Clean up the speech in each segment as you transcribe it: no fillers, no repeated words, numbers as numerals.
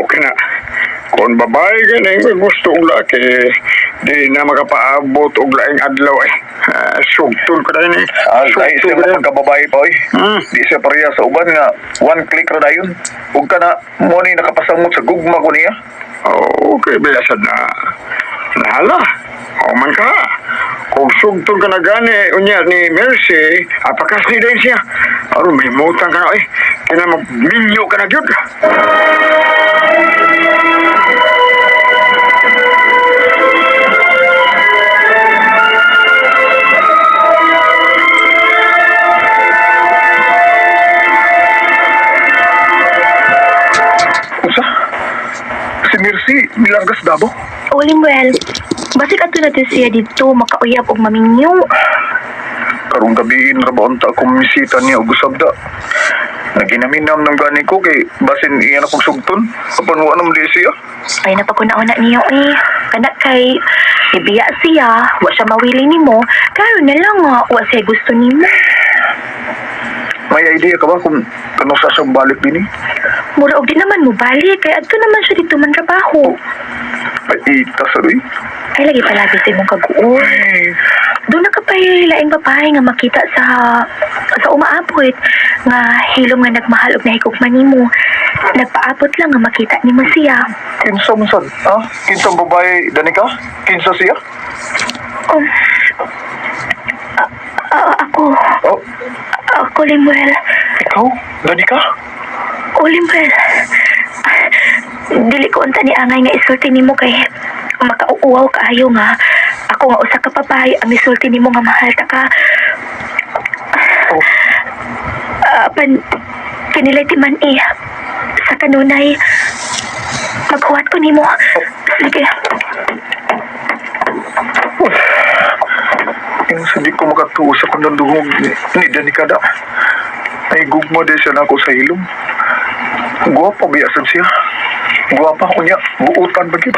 Okay na. Kung babae ka na yung gusto og laki, di na makapaabot og laing adlaw eh. Ah, sugtol ka na eh. Ah, lahi Sugtol siya ka na. nga pagkababae pa oy. Di siya pareha sa uban nga one click ra dayon. Ug kana mo ni nakapasamot sa gugma ko niya. Okay, bilasad na. Nahala. O man ka. Kung sugtol ka na gani, unya ni Mercy, apakas ni din siya. Aron may mutang ka na eh. Kaya magminyo ka na gyud. Unsa? Si Mercy Milangas Dabo? O Limuel, basig ato natin siya dito makauyab og maminyo. Karong gabiin ra ba unta akong misita niya og usabda. Naginaminam ng gani ko kay basin iyan akong sugton. Apan wa naman di siya. Ay napaguna-una niyo eh. Kana kay ibiya siya, wa siya mawili nimo. Karon na lang nga, wa siya gusto nimo. May idea ka ba kung kano sa siyang balik din eh? Mura og di naman mo balik kay adto naman siya dito man trabaho. Ay, itas aroy. Ay lagi palagi sa imong kaguol. Ay, Doon na ka pa'y laing babae nga makita sa umaabot nga hilom nga nagmahal og nahigugma nimo. Nagpaabot lang nga makita nimo siya. Kinsa man sad? Ha? Kinsa ang babae Danica? Kinsa siya? Ako, Oh, ako Limuel. ikaw? Danica? O Limuel. Dili ko unta ni angay nga isulti nimo kay makauuaw kaayo nga ako nga usa ka babae ang isulti nimo nga mahal ta ka. Oh, Apan kinilay ti man eh. Sa kanunay maghuwat ko nimo. Sige. Kinsa di ko makatuo sa kundang duhog ni Danica da. Ay gugma di siya nako sa hilom. Guwapa biyasan siya. Guwapa ko niya. Buutan ba gyud?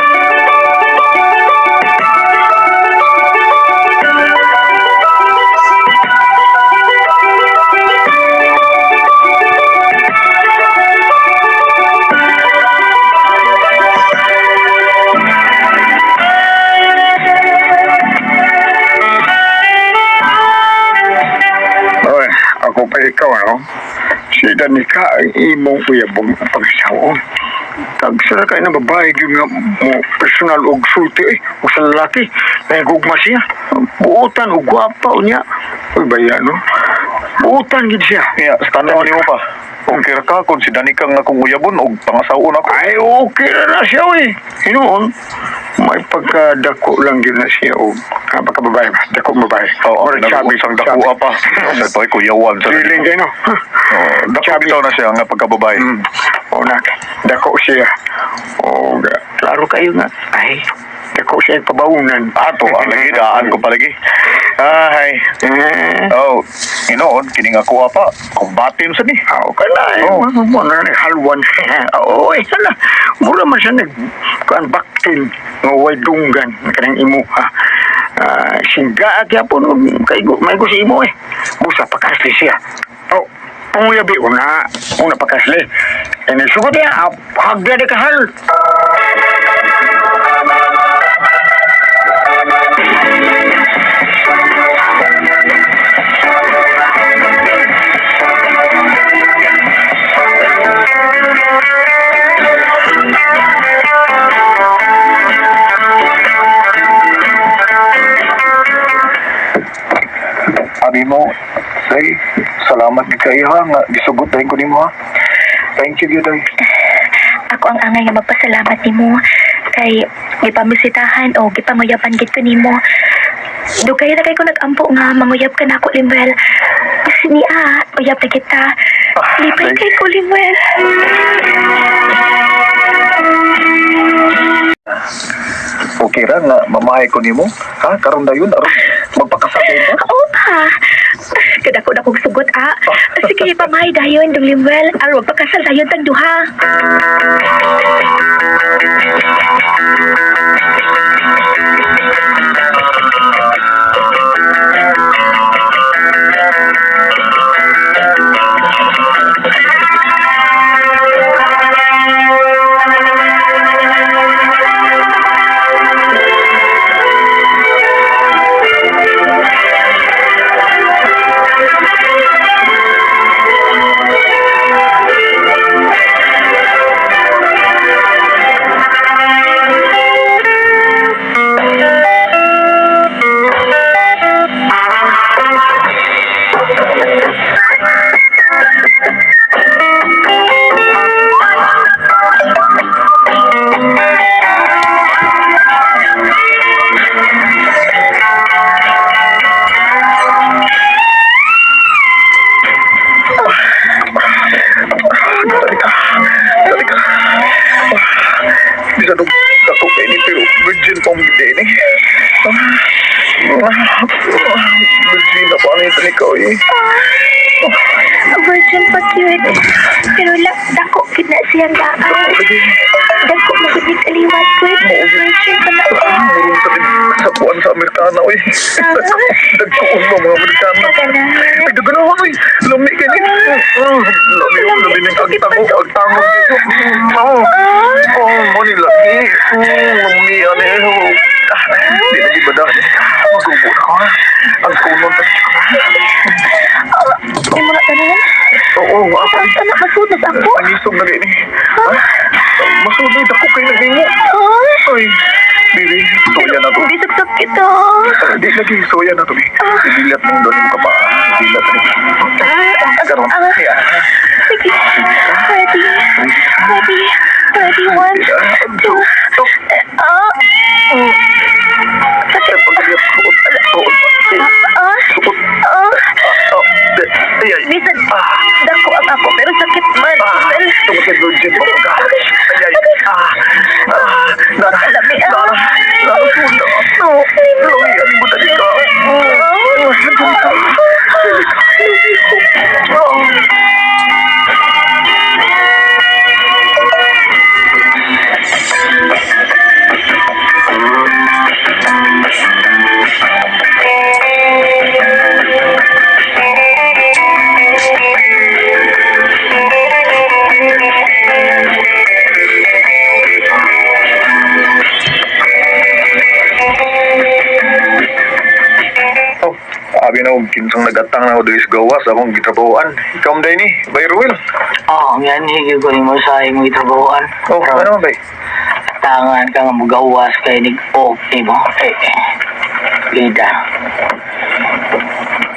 Oy, ako pa ikaw, ano? Si Danica ang imong uyabong pag-asawa. Tagsara kayo ng babae, yung nga mo personal og sulti, eh, o sa lalaki, nahigugma siya. Buutan, o gwapa, o niya. Uy, baya, no? Buutan, gid siya. Kaya, sa tanaw nimo pa. Okay ra ka kung si Danica nga akong uyabon og pangasaon ako. Ay, okay na na siya, eh. Hinuon, may pagkadako lang yun na siya, o pagkababae ba? Dako babae. Oo, Or chubby, nag-usang chubby. dakuha pa. Sa to'y kuyawan sa Feeling kayo, no? Oh, dako Chubby. bitaw na siya nga pagkababae. O na, dako siya. O, klaro kayo nga. Ay, dako siya yung pabaunan. Ato, ang lagi, daan ko palagi. Ay, Eh, oh, inoon, kining ako pa. Kumbate mo sa ni. ako ka na eh. Oh. Mo na ni halwan. Oo, eh, hala. Mura man siya nag, kuan baktin, nga way dunggan, kanang imo, ha. Ah, singga gyapon kay may ko sa imo eh. Busa pakasli siya. Oh, panguyabi una, una pakasli. Ene sugot ya, hagda de kahal. Abi mo, say, salamat gid kay ha nga gisugot dayon ko nimo ha. Thank you gyud ay. Ako ang angay nga magpasalamat nimo kay gipamisitahan o gipanguyaban gid ko nimo. Dugay ra kay ko nagampo nga manguyab ka nako Limuel. Niya, uyab na kita. Lipay Day. kay ko Limuel. Okay ra nga mamahay ko nimo ha karon dayon aron magpakasabay ba? Oo pa. Kadako na kong sugot ah. Sige, pamahay dayon dong Limuel. Aron magpakasal dayon tang duha. ka, oy. Virgin pa cute. Pero la, dako gid na siyang daan. Dako mo gud ni kaliwat ko. Virgin pa na. Murong sa sa kuan sa Amerikana, oy. Dagkuon mo mga Amerikana. Ganahan. Ay, daganahan, oy. Lami kay ni. Lami, lami ng agtango, agtango dito. Oh, oh, mo ni lami. Lami, ano eh. Ah, di na iba dahil. Magubo na ko, ha? Ang kunon pa ko. Ay, mga tanan. Oo, ako. Ang anak, masud na sa ako. Ang isog na gini. Ha? Masud na, dako kayo naghingo. Ah, Ay, baby, soya na to. Bisag sakit ah. Ah, di lagi, soya na to, bi. Idilat mong doon mo ka pa. Idilat mo. Karon. Yeah. Sige. Ready. Ready. Ready. One, two. Ah. Ay, pagkaliat, tuod, tuod, Ah. tuod. Ah. Oh, di, ay, ay. Bisag dako ang ako pero sakit man. Ah, tungkol kay virgin pa ka. Ay, ay, ah, ah, nara, Lami, ah. nara, nara, sunda. No, lami, ano mo tadi ka? Oh, dali ka. Oh. Oh, abi na og kinsang nagatang na ako diri sa gawas akong gitrabahoan. Ikaw man ni, bay Ruel. Oo, oh, yan higil ko nimo sa imong gitrabahoan. Oh, ano man bay? Tangan ka nga mugawas kay nig off nimo. Eh, lida.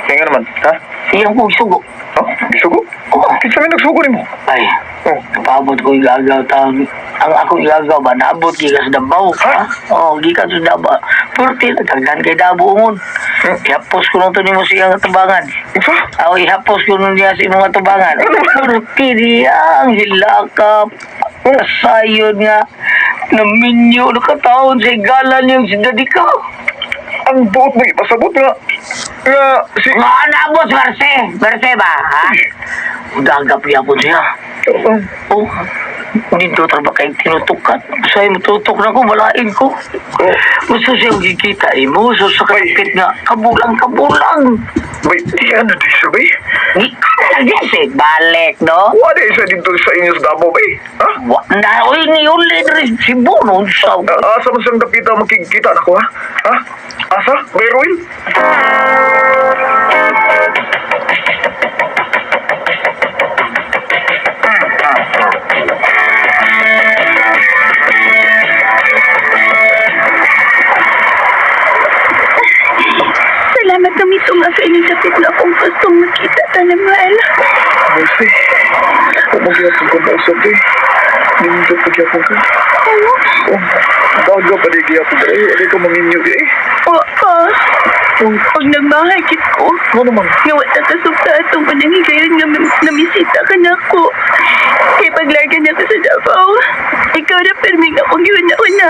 Kaya nga naman, ha? Iyang kong sugo. Oh, gisugo? Oo. Kinsa may nagsugo nimo? Ay, Oh, napaabot ko igagaw taon. Ang akong igagaw ba, naabot gikan sa Davao. Ha? Oo, gikan sa Davao. Purti, daghan kay Davao ngon. Hmm. Ihapos ko nung to nimo siyang atubangan. unsa? Aw, ihapos ko nun niya sa imong atubangan. Purti niya ang hilakap. Kasayon nga. Naminyo na kataon sa igala niyang si Dadika. Ang buot mo ipasabot nga nga si Nga naabot, Merce. Merce ba, ha? Udagap yapon siya. Oh, Oh, dito tra ba kay tinutukan? Sa'yo matutok na ko, malain ko. oh, Gusto siya gikita imo, so sa kapit nga, kabulang, kabulang. bay, di ano di siya bay? Di ka na lang yan, eh. Balik, no? Wa di siya dito sa inyo sa Davao bay? Ha? Wa na, oy, ni uli rin si Bono, sa Ah, Asa man siyang dapita makikita nako ha? Ha? Asa? Bay Ruel? Salamat kami tunga sa inyong sakit na akong gustong makita ta Lemuel. Mercy, umagyapon ko mausap eh. Nindot pagyapon ka. Oo. Oh, daga pa di gyapon ka eh. Wala ka manginyo eh. Wa pa. Oh, Pag nagmahay kit ko. ano naman? Nga wa ta kasugta atong unang higayon nga namisita ka na ako. Kay paglarga niya ka sa Davao. Ikaw na perming akong giuna-una.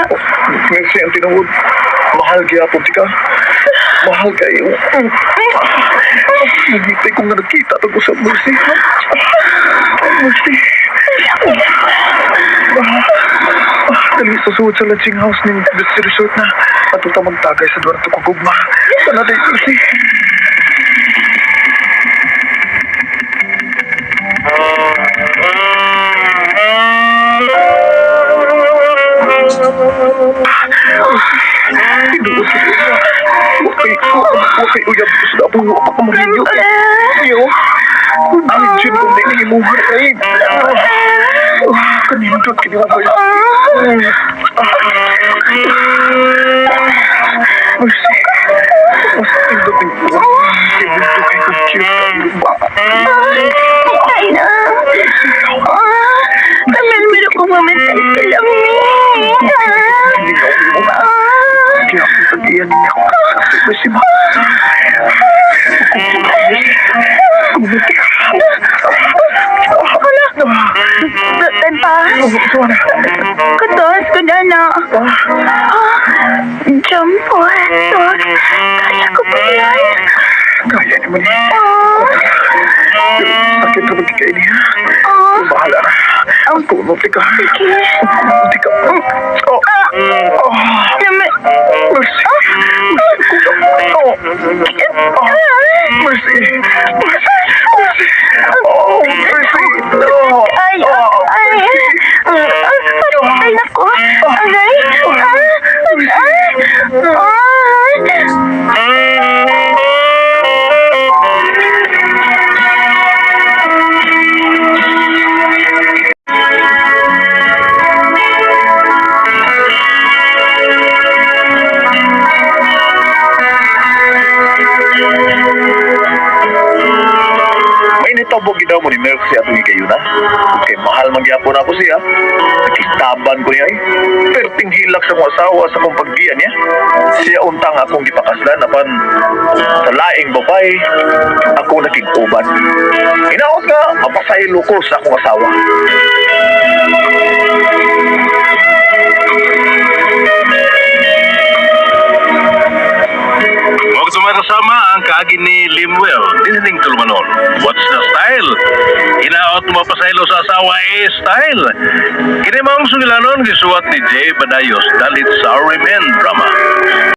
Mercy, ang tinuod. Mahal gyapon ka. Mahal kayo. Nagitay ko nga nagkita tag usap, Mercy. Mercy. Dali sa suod sa lodging house ni Mr. Resort na. Ato ta magtagay sa duwan ko gugma. Sana day, Mercy. Tinuod sa iya. Wakay, wakay uyab sa dapong wa pa ka marinyo. Iyo. Virgin kung di ni imuhan ay. Kanindot kini mo kayo. Mercy. Mas pindot ang uwan. Pindot kay kong cute. Ba? Ay na. Ah, Kamel, meron ko mamatay sa lami. Hindi nga ako mo. Kaya ako pag-iyan niya ako. Mercy ma. Hala. Tan pa. Suwa na. Katos ko na na. Ah, jump po. Kaya ko pa yan. Kaya naman eh. Pero sakit na magkikay niya. Bahala na. Ang kumot ka. Sige. Tika. Oh. Oh. Lami. Mercy. Mercy. Oh. Oh. Mercy. Mercy. Mercy. Oh, mercy. Oh. Ay, Oh. ay, ay, ay, naku, aray, ah, ah, ah. May nitabo gid mo ni Mercy atong gigayuna. Kay mahal man gyapon ako siya. Nakistaban ko niya eh. Perting hilak sa akong asawa sa akong paggiya niya. Siya untang akong gipakaslan apan sa laing babae ako nakig-uban. Hinaot nga mapasaylo ko sa akong asawa. Huwag sumakasama ang kaagi ni Limuel, Disney Tulumanon. What's the style? Hinaot mapasaylo sa asawa eh, style. Kini maong sugilanon gisuwat ni Jay Badayos dalit sa Remain Drama.